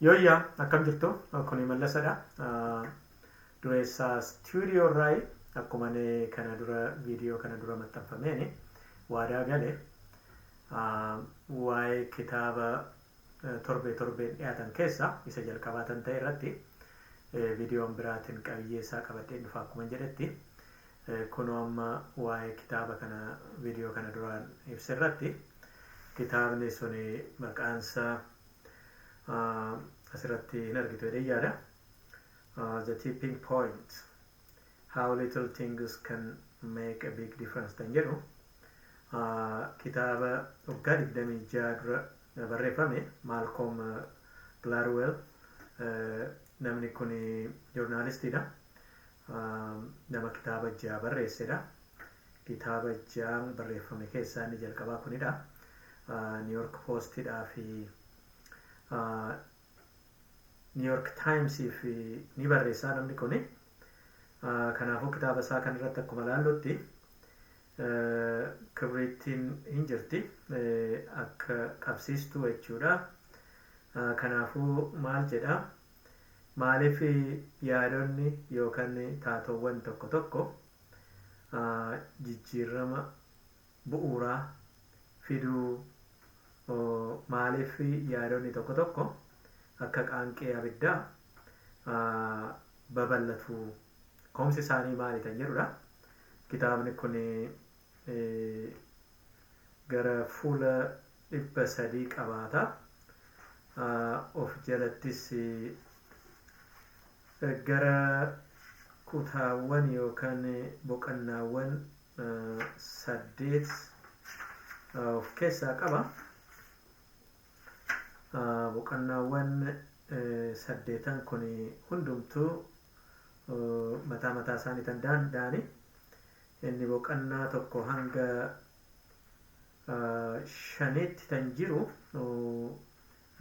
Yooyyaa, akkam jirtu? Kuni Mallasadha. Dureessaa stuudiyoo irraayi. Akkuma kana dura viidiyoo kana dura maxxanfameen waadaa gale, waa'ee kitaaba torbee torbeen dhiyaatan keessa isa jalqabaa tan ta'e irratti viidiyoon biraatiin qabiyyee isaa qabadheen dhufa akkuma jedhetti, kunoo amma waa'ee kitaaba kana viidiyoo kana duraan ibsa irratti kitaabni suni maqaansaa asirratti hin argitu jedhee yaada. The Tipping Point: How Little Things Can Make a Big Difference kan jedhu, kitaaba waggaa 26 dura barreeffame, Malcolm Gladwell. Namni kun joornaalistiidha. Nama kitaaba ja'a barreessedha. Kitaaba ja'an barreeffame keessaa inni jalqabaa kunidha. New York Postidhaa fi New York Timesiif ni barreessaa namni kuni. Kanaafuu kitaaba isaa kan irratti akkuma ilaallutti kibriittiin hin jirti, akka qabsiistuu jechuudha. Kanaafuu maal jedha? Maaliif yaadonni yookaan taatowwan tokko tokko jijjiirama bu'uuraa fiduu, maaliif yaadonni tokko tokko akka qaanqee abiddaa babal'atu, ka'umsi isaanii maali kan jedhudha. Kitaabni kun gara fuula 300 qabaata. Of jalattis gara kutaawwan yookaan boqonnaawwan saddeet of keessaa qaba. Boqonnaawwan saddeetan kun hundumtuu mataa mataa isaanii kan danda'ani. Inni boqonnaa 1 hanga 5tti kan jiru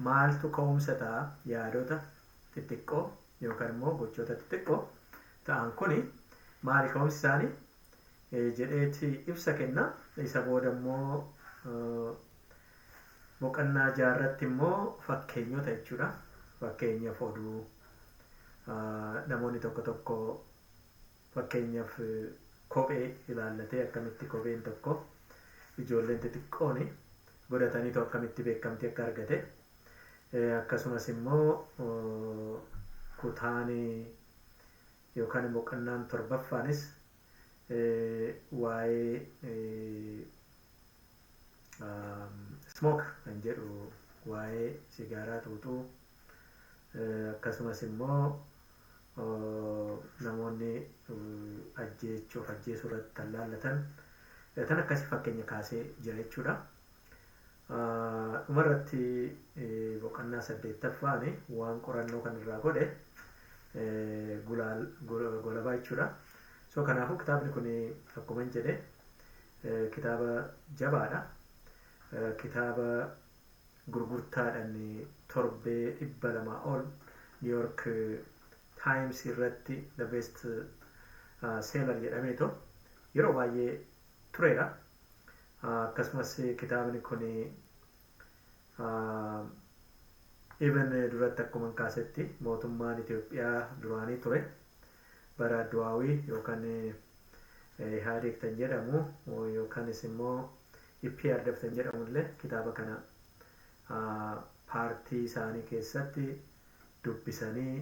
maaltu ka'umsa ta'a, yaadota xixiqqoo yookaan immoo gochoota xixiqqoo ta'an kuni maali ka'umsi isaanii jedheeti ibsa kenna. Isa booda immoo boqonnaa ja'arratti immoo fakkeenyota jechuudha. Fakkeenyaaf oduu namoonni tokko tokko, fakkeenyaaf kophee ilaallatee, akkamitti kopheen tokko ijoolleen xixiqqoon godhataniitu akkamitti beekamtii akka argate, akkasumas immoo kutaan yookaan boqonnaan torbaffaanis waa'ee smoke kan jedhu, waa'ee sigaaraa xuuxuu, akkasumas immoo namoonni ajjeechuuf ajjeesuu irratti kan laallatan tan akkasii fakkeenya kaasee jira jechuudha. Dhumarratti boqonnaa saddeettaffaan waan qorannoo kan irraa godhe golabaa jechuudha. So kanaafuu kitaabni kun akkuma jedhe kitaaba jabaadha. Kitaaba gurgurtaadhaan torbee 200 ol New York Times irratti the best seller jedhameeto yeroo baay'ee tureera. Akkasumas kitaabni kun even duratti akkuma kaasetti mootummaan Itoophiyaa duraanii ture bara Du'aawii yookaan Ihaadeeg kan jedhamu yookaanis immoo EPRDF kan jedhamu illee kitaaba kana paartii isaanii keessatti dubbisanii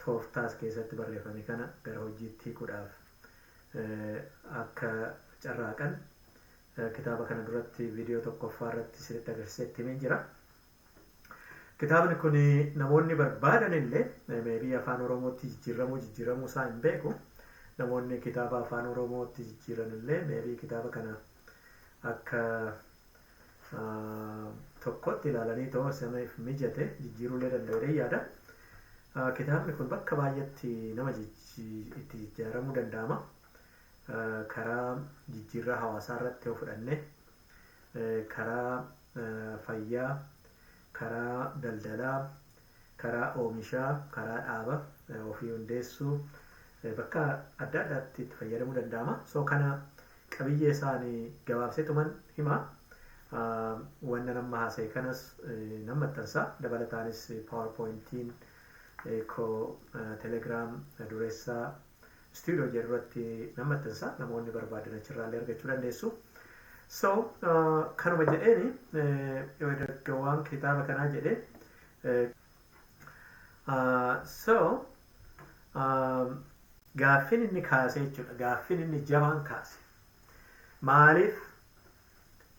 tooftaas keessatti barreeffame kana gara hojiitti hiikuudhaaf akka carraaqan kitaaba kana duratti viidiyoo tokkoffaa irratti isinitti agarsiisetti himeen jira. Kitaabni kun namoonni barbaadan illee maybe Afaan Oromootti jijjiiramuu isaa hin beeku. Namoonni kitaaba Afaan Oromootti jijjiiran illee maybe kitaaba kana akka tokkotti ilaalanii ta'uu sanaaf mijate jijjiiruullee danda'u yaada. Kitaabni kun bakka baay'eetti nama itti jijjiiramuu danda'ama. Karaa jijjiirraa hawaasaa irratti yoo fudhanne, karaa fayyaa, karaa daldalaa, karaa oomishaa, karaa dhaaba ofii hundeessuu, bakka adda addaatti itti fayyadamuu danda'ama. So kana qabiyyee isaanii gabaabseetuman hima. Wanna nama haasa'e kanas nan maxxansa. Dabalataanis PowerPointiin koo Telegram Dureessaa Studio jedhu irratti nan maxxansa. Namoonni barbaadan achirraallee argachuu dandeessu. So kanuma jedheeni waan kitaaba kanaa jedhee, so gaaffin inni kaase jechuudha. Gaaffin inni jabaan kaase. Maaliif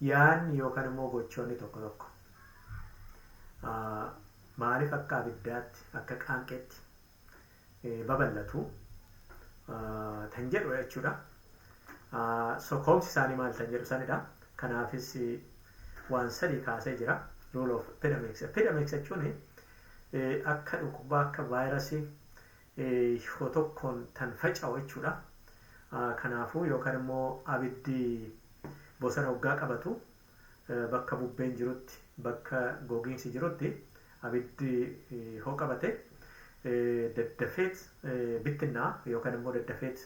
yaadni yookaan immoo gochoonni tokko tokko maaliif akka abiddaatti, akka qaanqeetti babal'atu tan jedhu jechuudha. So ka'umsi isaanii maal tan jedhu sanidha. Kanaafis waan sadii kaasee jira. Rule of epidemics. Epidemics jechuun akka dhukkubaa, akka vaayirasii yoo tokkoon tan faca'u jechuudha. Kanaafuu yookaan immoo abiddi bosona hoggaa qabatu, bakka bubbeen jirutti, bakka gogiinsi jirutti abiddi hoo qabate daddafeet bittinnaa yookaan immoo daddafeet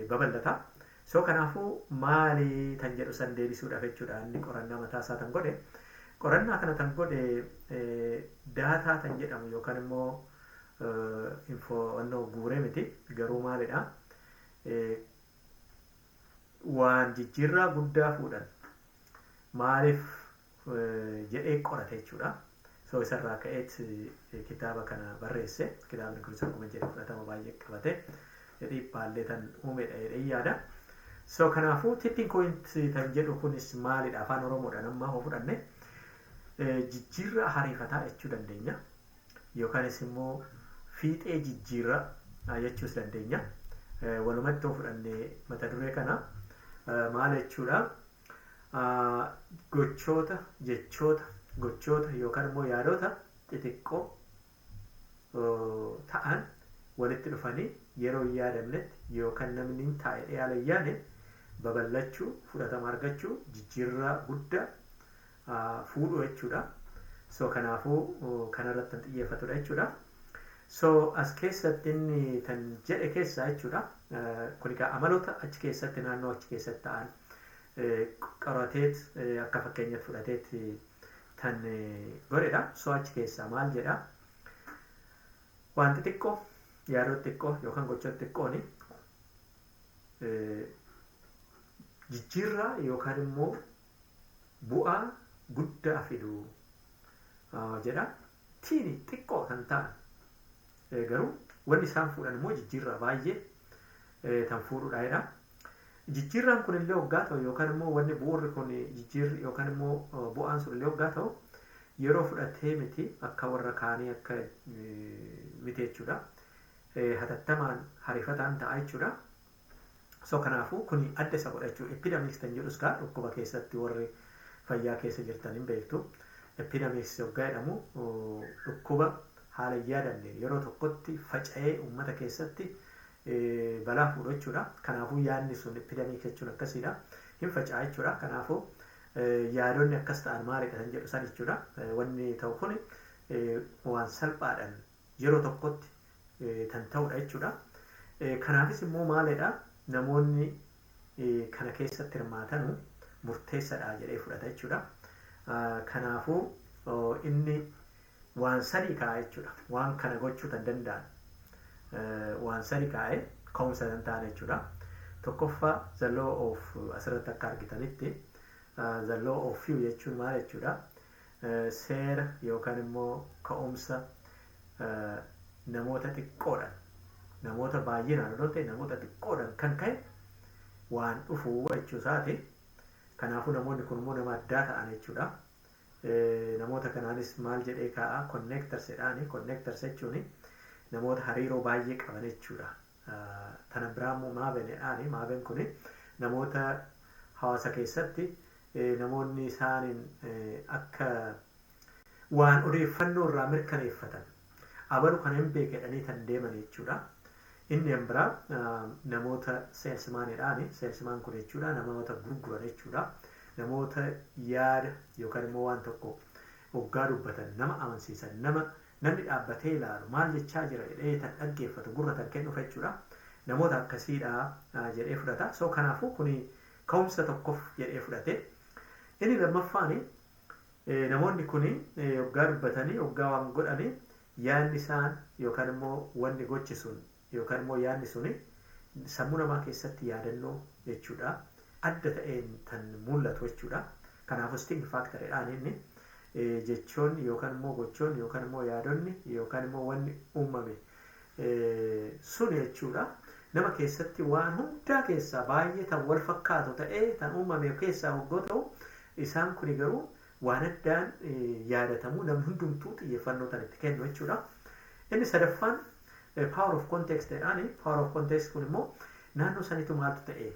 babal'ata. So kanaafuu maali tan jedhu san deebisuudhaaf jechuudha inni qorannaa mataa isaa tan godhe. Qorannaa kana tan godhe data tan jedhamu yookaan immoo info guuree miti, garuu maalidha, waan jijjiirraa guddaa fuudhan maaliif jedhee qorate jechuudha. So isarraa ka'eet kitaaba kana barreesse. Kitaabni kunis akkuma jedhe fudhatama baay'ee qabate, dhiibbaallee tan uumedha jedhee yaada. So kanaafuu tipping point tan jedhu kunis maalidha? Afaan Oromoodhaan amma hoo fudhanne jijjiirraa hariifataa jechuu dandeenya. Yookaanis immoo fiixee jijjiirraa jechuus dandeenya. Walumatti hoo fudhanne mata duree kana maal jechuudha? Gochoota, jechoota, gochoota yookaan immoo yaadota xixiqqoo ta'an walitti dhufanii yeroo hin yaadamnetti yookaan namni hin taa'e haala hin yaadne babal'achuu, fudhatama argachuu, jijjiirraa guddaa fuudhuu jechuudha. So kanaafuu kanarratti kan xiyyeeffatudha jechuudha. So as keessatti inni kan jedhe keessaa jechuudha. Kun egaa amaloota achi keessatti, naannoo achi keessatti ta'an qorateet akka fakkeenyatti fudhateet kan godhedha. So achi keessaa maal jedha? Wanti xiqqoo, yaadota xiqqoo yookaan gochoota xiqqooni jijjiirraa yookaan immoo bu'aa guddaa fidu jedha. Tiini xiqqoo kan ta'an garuu wanni isaan fuudhan immoo jijjiirraa baay'ee kan fuudhudha jedha. Jijjiirraan kun illee waggaa ta'u yookaan immoo wanni bu'uurri kun jijjiirri yookaan immoo bu'aan sun illee waggaa ta'u yeroo fudhatee miti, akka warra kaanii akka miti jechuudha. Hatattamaan hariifataan ta'a jechuudha. So kanaafuu kuni adda isa godha jechuudha. Epidemics kan jedhus kaa dhukkuba keessatti warri fayyaa keessa jirtan hin beektu. Epidemics yoggaa jedhamu dhukkuba haala hin yaadamne yeroo tokkotti faca'ee uummata keessatti balaa fuudhu jechuudha. Kanaafuu yaadni sun epidemic jechuun akkasiidha. Hin faca'a jechuudha. Kanaafuu yaadonni akkas ta'an maalidha kan jedhu san jechuudha. Wanni ta'u kun waan salphaadhaan yeroo tokkotti kan ta'udha jechuudha. Kanaafis immoo maalidha, namoonni kana keessatti hirmaatanu murteessaadha jedhee fudhata jechuudha. Kanaafuu inni waan sadii kaa'a jechuudha. Waan kana gochuu kan danda'an waan sadi kaa'e, ka'umsa kan ta'an jechuudha. Tokkoffaa, the law of, asirratti akka argitanitti, the law of few jechuun maal jechuudha? Seera yookaan immoo ka'umsa namoota xiqqoodhaan, namoota baay'inaan odoo ta'e namoota xiqqoodhaan kan ka'e waan dhufu jechuu isaati. Kanaafuu namoonni kun immoo nama addaa ta'an jechuudha. Namoota kanaanis maal jedhee kaa'a? Connectors jedhaani. Connectors jechuun namoota hariiroo baay'ee qaban jechuudha. Tana biraa immoo maven jedhaani. Maven kun namoota hawaasa keessatti namoonni isaaniin akka waan odeeffannoo irraa mirkaneeffatan, abalu kana hin beekedhanii kan deeman jechuudha. Inni kan biraa namoota salesmanidhaani. Salesman kun jechuudha namoota gurguran jechuudha. Namoota yaada yookaan immoo waan tokko hoggaa dubbatan nama amansiisan, nama namni dhaabbatee ilaalu, maal jechaa jira jedhee tan dhaggeeffatu, gurra tan kennuuf jechuudha. Namoota akkasiidha jedhee fudhata. So kanaafuu kuni ka'umsa tokkoof jedhee fudhate. Inni lammaffaan, namoonni kun hoggaa dubbatanii, hoggaa waan godhanii, yaadni isaan yookaan immoo wanni gochi sun yookaan immoo yaadni suni sammuu namaa keessatti yaadannoo jechuudha. Adda ta'een kan mul'atu jechuudha. Kanaafuu sting factoryidhaan inni jechoonni yookaan immoo gochoonni yookaan immoo yaadonni yookaan immoo wanni uumame sun jechuudha. Nama keessatti waan hundaa keessaa baay'ee tan wal fakkaatu ta'ee tan uumame keessaa hoggoo ta'u, isaan kuni garuu waan addaan yaadatamuu, namni hundumtuu xiyyeeffannoo tan itti kennu jechuudha. Inni sadaffaan power of context jedhaani. Power of context kun immoo naannoo sanitu maaltu ta'e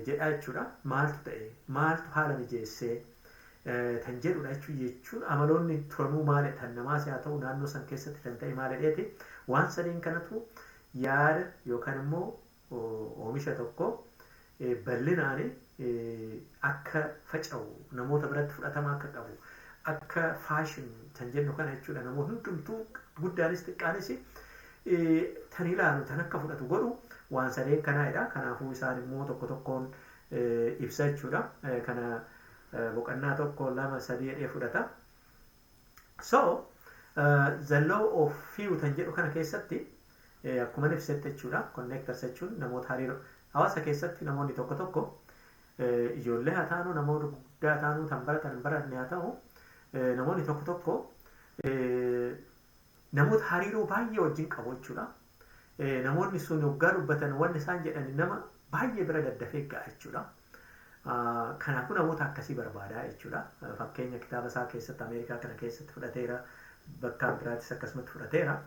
jedha jechuudha. Maaltu ta'e, maaltu haala mijeessee tan jedhudha jechuun amaloonni turanuu maali, tan namaas haa ta'u naannoo san keessatti kan ta'e maali dheeti. Waan sadiin kanatu yaada yookaan immoo oomisha tokko bal'inaan akka faca'u, namoota biratti fudhatama akka qabu, akka fashion tan jennu kana jechuudha, namoota hundumtuu guddaanis xiqqaanis tan ilaalu, tan akka fudhatu godhu waan sadeen kanaadha. Kanaafuu isaan immoo tokko tokkoon ibsa jechuudha. Kana boqonnaa tokko, lama, sadii jedhee fudhata. So the law of few tan jedhu kana keessatti akkuma ibsetti jechuudha. Connectors jechuun namoota hariiroo hawaasa keessatti namoonni tokko tokko, ijoollee haa ta'anu, namoota guddaa ta'anu, tan baratan hin baranne haa ta'u, namoonni tokko tokko namoota hariiroo baay'ee wajjin qabu jechuudha. Namoonni sun hoggaa dubbatan wanni isaan jedhan nama baay'ee bira daddafee ga'a jechuudha. Kanaafuu namoota akkasii barbaadaa jechuudha. Fakkeenya kitaaba isaa keessatti Ameerikaa kana keessatti fudhateera. Bakka biraattis akkasumatti fudhateera.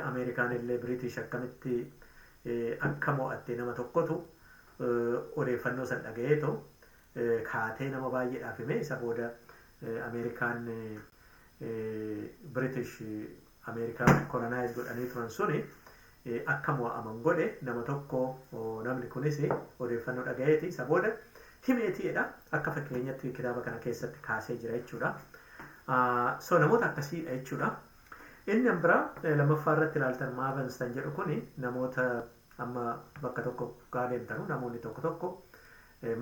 Ameerikaan illee British akkamitti akka mo'atte, nama tokkotu odeeffannoo san dhaga'eetu kaatee nama baay'eedhaaf hime. Isa booda Ameerikaan British Ameerikaa colonize godhanii turan suni akka mo'aman godhe nama tokko. Namni kunis odeeffannoo dhaga'eeti isa booda himeetiidha, akka fakkeenyatti kitaaba kana keessatti kaasee jira jechuudha. So namoota akkasiidha jechuudha. Inni biraa lammaffaa irratti ilaaltan Mavens kan jedhu kuni namoota amma bakka tokko gaa deemtanu namoonni tokko tokko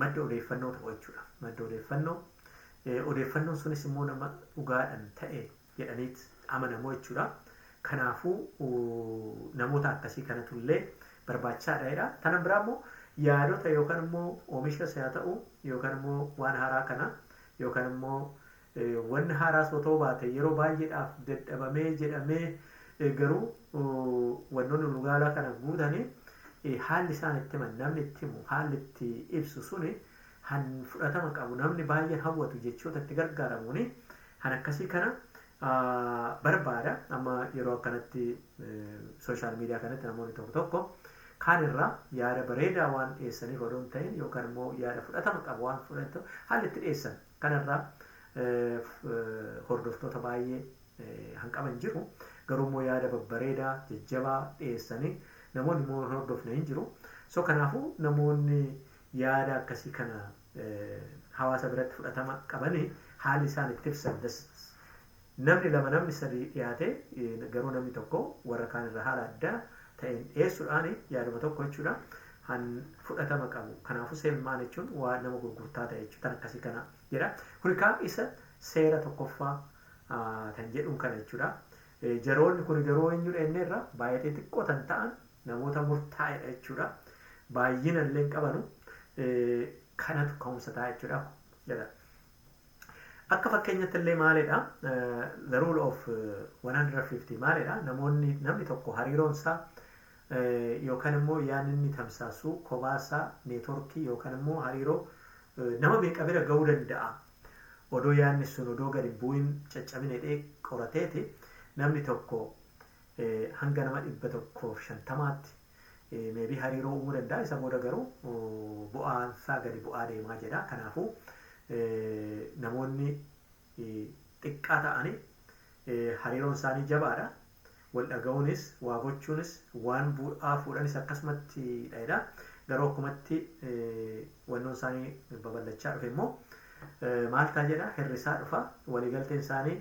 madda odeeffannoo ta'u jechuudha. Madda odeeffannoo, odeeffannoon sunis immoo nama dhugaadhaan ta'e jedhaniit amanamu jechuudha. Kanaafuu namoota akkasii kanatu illee barbaachisaadha jedha. Kana biraa immoo yaadota yookaan immoo oomishas haa ta'u yookaan immoo waan haaraa kana yookaan immoo wanni haaraas otoo baate yeroo baay'eedhaaf dadhabamee jedhamee, garuu wannoonni ulugaalaa kana guutanii haalli isaan itti himan, namni itti himu, haalli itti ibsu suni han fudhatama qabu, namni baay'een hawwatu, jechoota itti gargaaramuuni han akkasii kana barbaada. Amma yeroo akkanatti social media kanatti namoonni tokko tokko kaan irraa yaada bareedaa waan dhiyeessaniif odoo hin ta'in yookaan immoo yaada fudhatama qabu waan fudhatu haalli itti dhiyeessan kanarraa hordoftoota baay'ee hanqaban jiru. Garuu immoo yaada babbareedaa jajjabaa dhiyeessanii namoonni immoo hordofne hin jiru. So kanaafuu namoonni yaada akkasii kana hawaasa biratti fudhatama qabanii haalli isaan itti ibsan, namni lama, namni sadii dhiyaate, garuu namni tokko warra kaan irra haala addaa ta'een dhiyeessuudhaan yaaduma tokko jechuudha han fudhatama qabu. Kanaafuu salesman jechuun waa nama gurgurtaa ta'e jechuudha, kan akkasii kana jedha. Kuni kaa isa seera tokkoffaa kan jedhuun kana jechuudha. Jaroonni kun garuu eenyudha inni irra baay'ee xixiqqoo kan ta'an namoota murtaa'edha jechuudha. Baay'ina illee hin qabanu, kanatu ka'umsa ta'a jechuudha jedha. Akka fakkeenyatti illee maalidha? The rule of 150 maalidha? Namoonni, namni tokko hariiroon isaa yookaan immoo yaadni inni tamsaasu kophaa networkii yookaan immoo hariiroo nama meeqa bira ga'uu danda'a? Odoo yaadni sun odoo gadi bu'in caccabine dhee qorateeti, namni tokko hanga nama 150tti maybe hariiroo uumuu danda'a. Isa booda garuu bu'aansaa gadi bu'aa deemaa jedha. Kanaafuu namoonni xiqqaa ta'anii hariiroon isaanii jabaadha. Wal dhaga'uunis, waa gochuunis, waan bu'aa fuudhanis akkasumatti dha. Garuu akkumatti wannoon isaanii babal'achaa dhufe immoo maal ta'a jedha, hirrisaa dhufa, waliigalteen isaanii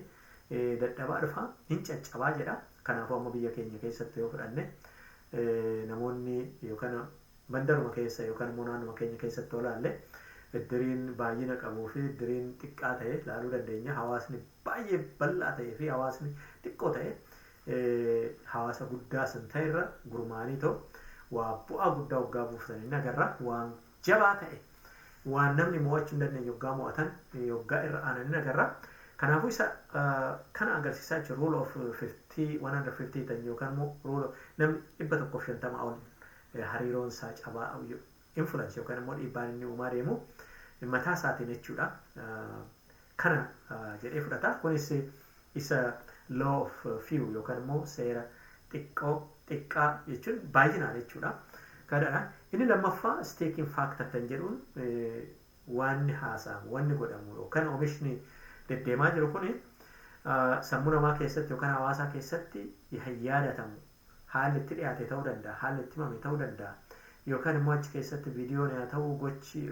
dadhabaa dhufa, hin caccabaa jedha. Kanaafuu amma biyya keenya keessatti yoo fudhanne, namoonni yookaan mandaruma keessa yookaan immoo naannuma keenya keessatti yoo ilaalle, Iddiriin baay'ina qabuu fi iddiriin xiqqaa ta'e ilaaluu dandeenya. Hawaasni baay'ee bal'aa ta'ee fi hawaasni xiqqoo ta'e hawaasa guddaa san ta'e irra gurmaanii ta'u waa bu'aa guddaa waggaa buufatanii nagarra, waan jabaa ta'e, waan namni mo'achuu hin dandeenye waggaa mo'atan, waggaa irra aananii nagarra. Kanaafuu isa kana agarsiisaa jechuudha, rule of 50 150 tan yookaan immoo rule namni 150 ol hariiroon isaa cabaa, influence yookaan immoo dhiibbaan inni uumaa deemu mataa isaatiin jechuudha. Kana jedhee fudhata. Kunis isa law of few yookaan immoo seera xiqqoo, xiqqaa jechuun baay'inaan jechuudha. Kanadha. Inni lammaffaa sticking factor kan jedhuun, wanni haasa'amu, wanni godhamu yookaan oomishni deddeemaa jiru kuni sammuu namaa keessatti yookaan hawaasaa keessatti yaadatamu, haalli itti dhiyaate ta'uu danda'a, haalli itti himame ta'uu danda'a, yookaan immoo achi keessatti viidiyoon haa ta'u, gochi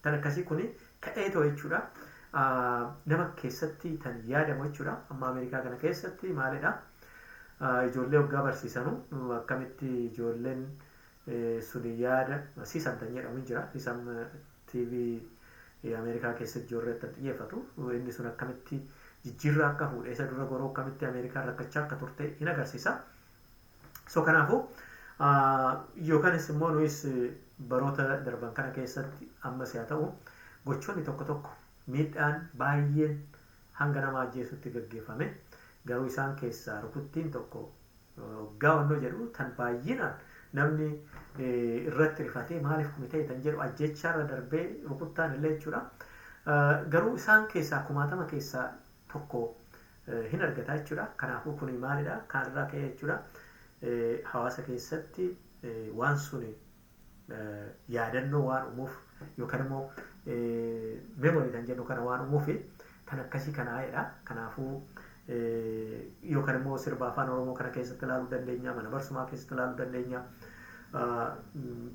tan akkasii kuni ka'ee ta'u jechuudha. Nama keessatti tan yaadamu jechuudha. Amma Ameerikaa kana keessatti maalidha? Ijoollee waggaa barsiisanu akkamitti ijoolleen suni yaada SESAME tan jedhamu jira. SESAME TV Ameerikaa keessatti ijoollee tan xiyyeeffatu. Inni sun akkamitti jijjiirraa akka fuudhe, isa dura goroo akkamitti Ameerikaan rakkachaa akka turte hin agarsiisa. So kanaafuu yookaanis immoo nuyis baroota darban kana keessatti ammas haa ta'u, gochoonni tokko tokko, miidhaan baay'een hanga nama ajjeesutti gaggeeffame, garuu isaan keessaa rukuttiin tokko waggaa wannoo jedhu tan baay'inaan namni irratti rifatee maaliif kun ta'e tan jedhu, ajjechaarra darbee rukuttaan illee jechuudha. Garuu isaan keessaa kumaatama keessaa tokko hin argata jechuudha. Kanaafuu kun maalidha? Kanarraa ka'ee jechuudha. Hawaasa keessatti waan suni yaadannoo waan uumuuf yookaan immoo memory kan jennu kana waan uumuuf kan akkasii kanaa'edha. Kanaafuu yookaan immoo sirba Afaan Oromoo kana keessatti ilaaluu dandeenya, mana barsumaa keessatti ilaaluu dandeenya.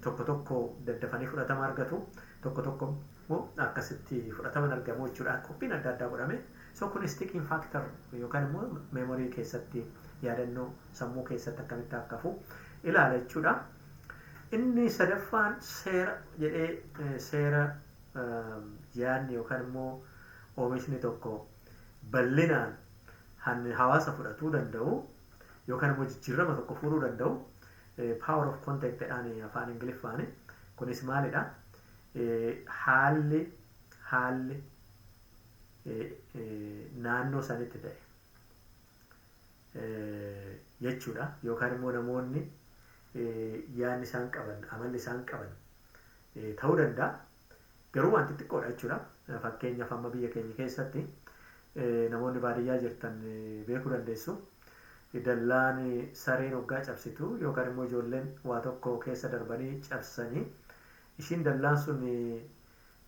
Tokko tokko daddafanii fudhatama argatu, tokko tokko immoo akkasitti fudhataman argamu jechuudha. Qophiin adda addaa godhame. So kun sticking factor yookaan immoo memory keessatti, yaadannoo sammuu keessatti akkamitti akka hafu ilaala jechuudha. Inni sadaffaan seera jedhee, seera yaadni yookaan immoo oomishni tokko bal'inaan hawaasa fudhatuu danda'u yookaan immoo jijjiirama tokko fuudhuu danda'u, power of content jedhaan afaan Ingiliffaani. Kunis maalidha? Haalli naannoo sanitti ta'e jechuudha, yookaan immoo namoonni yaadni isaan qaban, amalli isaan qaban ta'uu danda'a. Garuu wanti xiqqoodha jechuudha. Fakkeenyaaf amma biyya keenya keessatti namoonni baadiyyaa jirtan beekuu dandeessu. Dallaan sareen hoggaa cabsitu yookaan immoo ijoolleen waa tokko keessa darbanii cabsanii, ishiin dallaan sun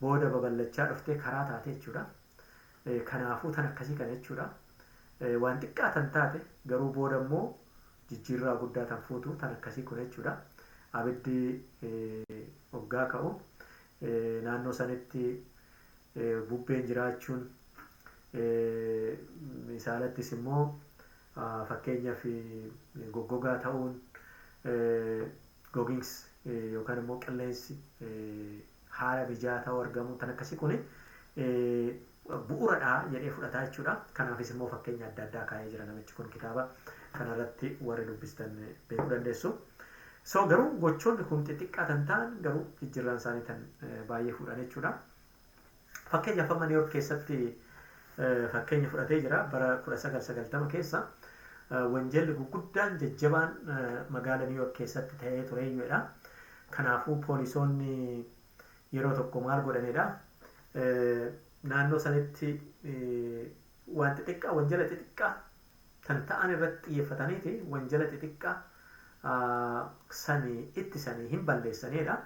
booda babal'achaa dhuftee karaa taate jechuudha. Kanaafuu tan akkasii kana jechuudha. Waan xiqqaa tan taate garuu booda immoo jijjiirraa guddaa tan fuutu tan akkasii kun jechuudha. Abiddi hoggaa ka'u naannoo sanitti bubbeen jiraachuun isaalattis immoo fakkeenyaaf goggogaa ta'uun, gogiinsi yookaan immoo qilleensi haala mijaa'aa ta'uu argamu, tan akkasii kun bu'uuradha jedhee fudhataa jechuudha. Kanaafis immoo fakkeenya adda addaa kaa'ee jira namichi kun, kitaaba kanarratti warri dubbistan beekuu dandeessu. So garuu gochoonni kun xixiqqaa kan ta'an garuu jijjiirraan isaanii tan baay'ee fuudhan jechuudha. Fakkeenyaaf amma New York keessatti fakkeenya fudhatee jira, bara 1990 keessa wanjalli gurguddaan jajjabaan magaala New York keessatti ta'ee ture jechuudha. Kanaafuu poolisoonni yeroo tokko maal godhanidha? Naannoo sanitti waan xixiqqaa, wanjala xixiqqaa kan ta'an irratti xiyyeeffataniiti wanjala xixiqqaa sanii ittisanii hin balleessanidha.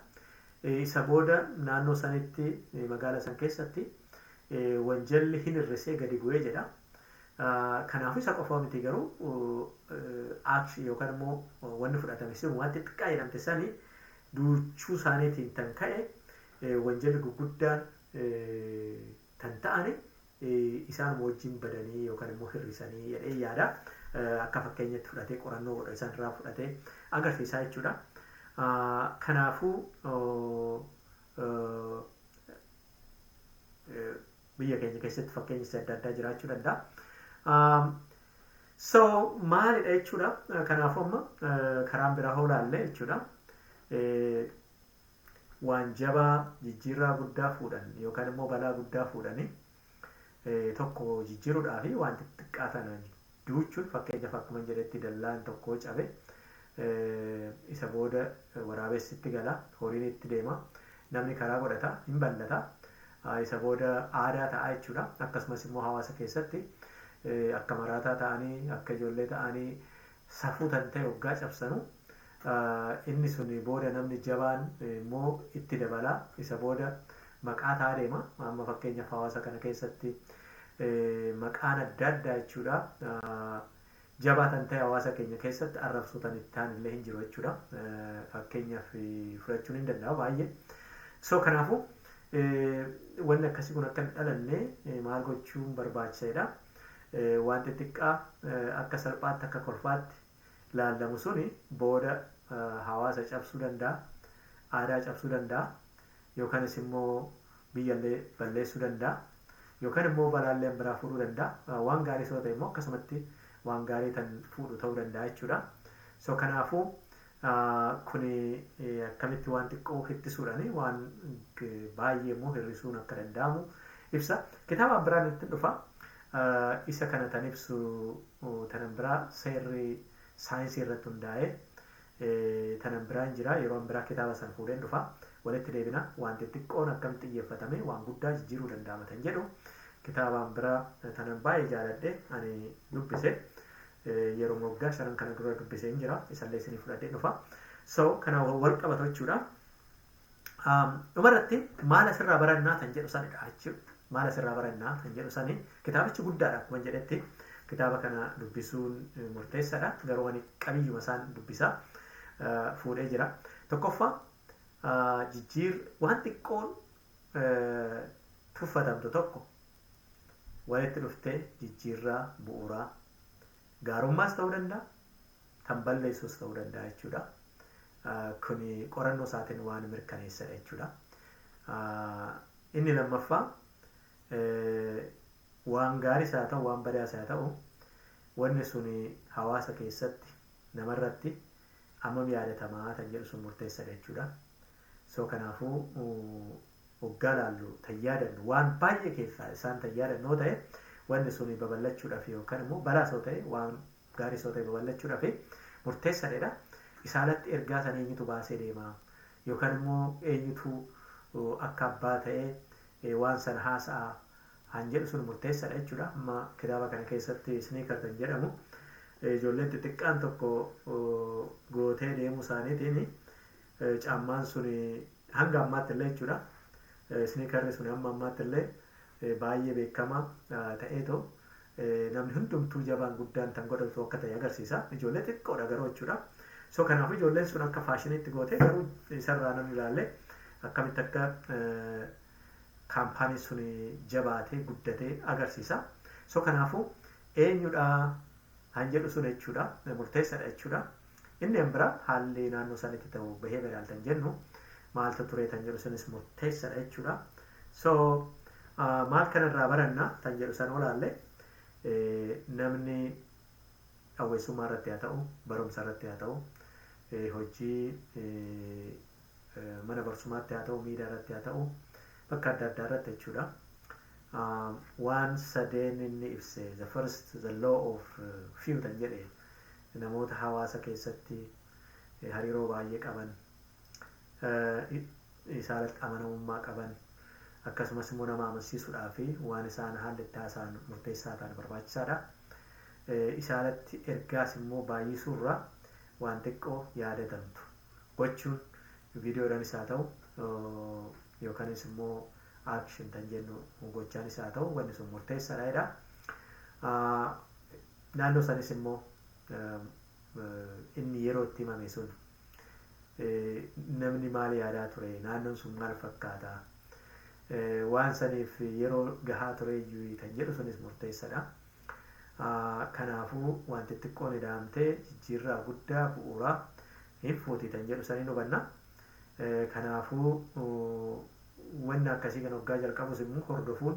Isa booda naannoo sanitti, magaala san keessatti wanjalli hin hir'isee gadi bu'ee jedha. Kanaafuu isa qofa miti, garuu action yookaan immoo wanni fudhatame sun, waan xixiqqaa jedhamte sanii duuchuu isaaniitiin tan ka'e, wanjalli gurguddaan tan ta'ani isaan wajjin badanii yookaan immoo hir'isanii jedhee yaada. Akka fakkeenyatti fudhatee qorannoo godha isaan irraa fudhatee agarsiisaa jechuudha. Kanaafuu Biyya keenya keessatti fakkeenyi adda addaa jiraachuu danda'a. So maalidha jechuudha. Kanaafuu amma karaan biraa hoo laalle jechuudha. Waan jabaa jijjiirraa guddaa fuudhan yookaan immoo balaa guddaa fuudhanii tokko jijjiiruudhaa fi waan xixiqqaa sana duuchuun, fakkeenyaaf akkuma jedhetti dallaan tokko cabe, isa booda waraabessi itti gala, horiin itti deema, namni karaa godhata, hin ballata, isa booda aadaa ta'a jechuudha. Akkasumas immoo hawaasa keessatti akka maraataa ta'anii, akka ijoollee ta'anii, safuu tan ta'e waggaa cabsanu, inni sun booda namni jabaan immoo itti dabala, isa booda maqaa ta'aa deema. Amma fakkeenyaaf hawaasa kana keessatti maqaan adda addaa jechuudha. Jabaa tan ta'e hawaasa keenya keessatti arrabsoo tan itti ta'an illee hin jiru jechuudha. Fakkeenyaaf fudhachuun hin danda'amu baay'ee. So kanaafuu wanni akkasii kun akka hin dhalanne maal gochuun barbaachisaadha? Waan xixiqqaa akka salphaatti, akka kolfaatti laallamu suni booda hawaasa cabsuu danda'a, aadaa cabsuu danda'a, yookaanis immoo biyyallee balleessuu danda'a, yookaan immoo balaallee biraa fuudhuu danda'a. Waan gaarii soo ta'e immoo akkasumatti waan gaarii tan fuudhu ta'uu danda'a jechuudha. So kanaafuu kuni akkamitti waan xiqqoo ittisuudhaan waan baay'ee immoo hir'isuun akka danda'amu ibsa. Kitaaba biraan itti dhufa. Isa kana tan ibsu tanan biraa seerri saayinsii irratti hundaa'ee tanan biraan jira. Yeroo biraa kitaaba sana fuudheen dhufa. Walitti deebina. Waan xixiqqoon akkamitti xiyyeeffatame waan guddaa jijjiiruu danda'ama tan jedhu kitaabaan biraa tanan baay'ee jaaladhe ani dubbise. Yeroo waggaa 5 kana dura dubbisee hin jira. Isallee isinii fudhadhee dhufa. So kana wal qabatu jechuudha. Dhumarratti maal asirraa barannaa tan jedhu sanidha jechuudha. Maal asirraa barannaa kan jedhu sani, kitaabichi guddaadha akkuma jedhetti, kitaaba kana dubbisuun murteessaadha. Garuu ani qabiyyuma isaan dubbisa fuudhee jira. Tokkoffaa, jijjiir waan xiqqoon tuffatamtu tokko walitti dhuftee jijjiirraa bu'uuraa gaarummaas ta'uu danda'a, kan balleessus ta'uu danda'a jechuudha. Kuni qorannoo isaatiin waan mirkaneessadha jechuudha. Inni lammaffaa, waan gaariis haa ta'u, waan badaas haa ta'u, wanni sun hawaasa keessatti namarratti hammam yaadatamaa kan jedhu sun murteessadha jechuudha. So kanaafuu waggaa laallu tan yaadannu waan baay'ee keessaa isaan tan yaadannoo ta'e, wanni sun babal'achuudhaaf yookaan immoo balaas yoo ta'e, waan gaariis yoo ta'e, babal'achuudhaaf murteessaadha. Isaalatti ergaa sana eenyutu baasee deema yookaan immoo eenyutu akka abbaa ta'ee waan sana haasa'a han jedhu sun murteessaadha jechuudha. Amma kitaaba kana keessatti sneaker kan jedhamu ijoolleen xixiqqaan tokko gootee deemuu isaaniitiin caammaan sun hanga ammaatti illee jechuudha. Sneakerri sun hamma ammaatti illee baay'ee beekamaa ta'eetoo namni hundumtuu jabaan guddaan tan godhatu akka ta'e agarsiisa. Ijoollee xiqqoodha garuu jechuudha. So kanaafuu ijoolleen sun akka faashiniitti gootee, garuu isarraa namni ilaalle akkamitti akka kaampaanii sun jabaatee guddatee agarsiisa. So kanaafuu eenyudha han jedhu sun jechuudha, murteessaadha jechuudha. Inni biraa haalli naannoo isaaniitti ta'u bahee ilaaltan jennu maaltu ture tan jedhu sunis murteessaadha jechuudha. So maal kanarraa baranna tan jedhu san olaalle, namni hawweessummaa irratti haa ta'u, barumsa irratti haa ta'u, hojii mana barsumaatti haa ta'u, miidiyaa irratti haa ta'u, bakka adda addaa irratti jechuudha. Waan sadeen inni ibse, the first, the law of few tan jedhe, namoota hawaasa keessatti hariiroo baay'ee qaban, isaanitti amanamummaa qaban, akkasumas immoo nama amansiisuudhaa fi waan isaan haalli itti haasa'an murteessaa ta'an barbaachisaadha. Isaanitti ergaas immoo baay'isuurra waan xiqqoo yaadatamtu gochuun viidiyoodhaanis haa ta'u, yookaanis immoo action kan jennu gochaanis haa ta'u, wanni sun murteessaadha jedha. Naannoo sanis immoo inni yeroo itti himame sun namni maal yaadaa ture, naannoon sun maal fakkaata, waan saniif yeroo gahaa ture iyyuu kan jedhu sunis murteessaadha. Kanaafuu wanti xiqqoon ida'amtee jijjiirraa guddaa bu'uuraa hin fuuti kan jedhu sanii hubanna. Kanaafuu Wanna akkasii kan waggaa jalqabus immoo hordofuun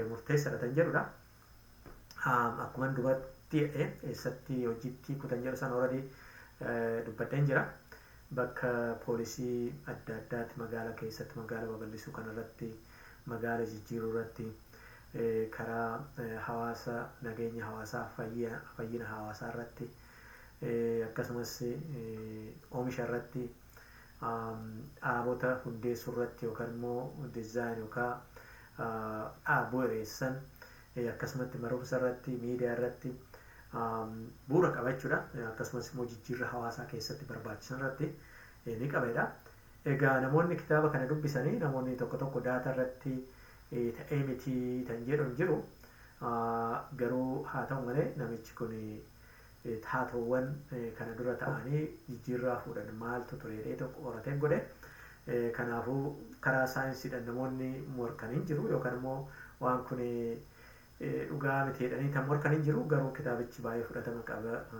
murteessaadha kan jedhudha. Akkuma duratti eessatti hojiitti kutan jedhu sana already dubbadheen jira. Bakka poolisii adda addaatti, magaala keessatti magaala babal'isuu kanarratti, magaala jijjiiruu irratti, karaa hawaasa, nageenya hawaasaa, fayyina hawaasaa irratti, akkasumas oomisha irratti, dhaabota hundeessuu irratti yookaan immoo design yookaan dhaaboo dheeressan, akkasumatti barumsa irratti, miidiyaa irratti bu'uura qaba jechuudha. Akkasumas immoo jijjiirra hawaasaa keessatti barbaachisan irratti ni qabedha. Egaa namoonni kitaaba kana dubbisanii, namoonni tokko tokko data irratti ta'ee miti kan jedhu hin jiru. Garuu haa ta'u malee, namichi kun taatoowwan kana dura ta'anii jijjiirraa fuudhan maaltu ture jedhee tokko qoratee godhe. Kanaafuu karaa saayinsiidhaan namoonni morkan hin jiru, yookaan immoo waan kun dhugaa miti jedhanii kan morkan hin jiru. Garuu kitaabichi baay'ee fudhatama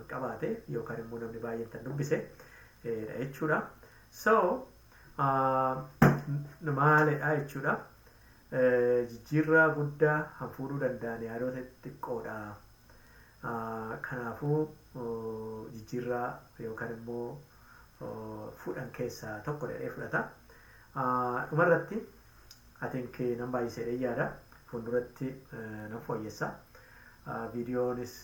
qabaate yookaan immoo namni baay'een kan dubbise jechuudha. So maalidha jechuudha. Jijjiirraa guddaa kan fuudhuu danda'an yaadota xixiqqoodha. Kanaafuu jijjiirraa yookaan immoo fuudhan keessaa tokko jedhee fudhata. Dhumarratti, I think nan baay'isee yaada. Fuulduratti nan fooyyessa. Viidiyoonis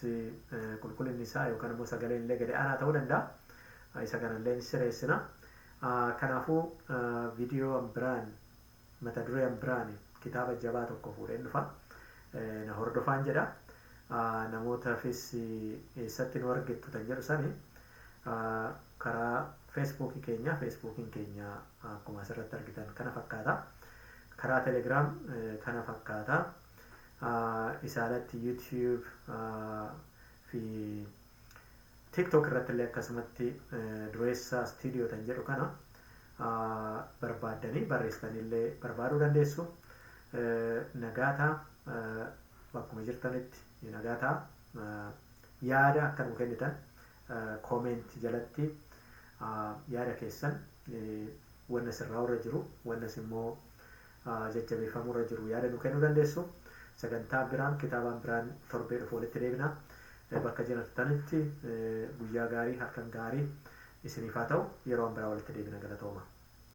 qulqullinni isaa yookaan immoo sagaleen illee gadi aanaa ta'uu danda'a. Isa kanallee ni sirreessina. Kanaafuu viidiyoo biraan, mata duree biraan, kitaaba jabaa tokko fuudheen dhufa. Na hordofaan jedha. Namootaafis eessatti nu argattu kan jedhu sani, karaa Feesbuukii keenya, Feesbuukiin keenya akkuma asirratti argitan kana fakkaata. Karaa Telegiraam kana fakkaata. Isaalatti YouTube fi TikTok irratti illee akkasumatti Dureessa Studio kan jedhu kana barbaaddanii barreessitanii illee barbaaduu dandeessu. Nagaataa, bakkuma jirtanitti nagaataa. Yaada akka nu kennitan comment jalatti yaada keessan, wanna sirraa irra jiru, wannas immoo jajjabeeffamuu irra jiru yaada nu kennuu dandeessu. Sagantaa biraan, kitaabaan biraan torbee dhufu walitti deebina. Bakka jirtanitti guyyaa gaarii, halkan gaarii isiniif haa ta'u. Yeroo biraa walitti deebina, galatooma.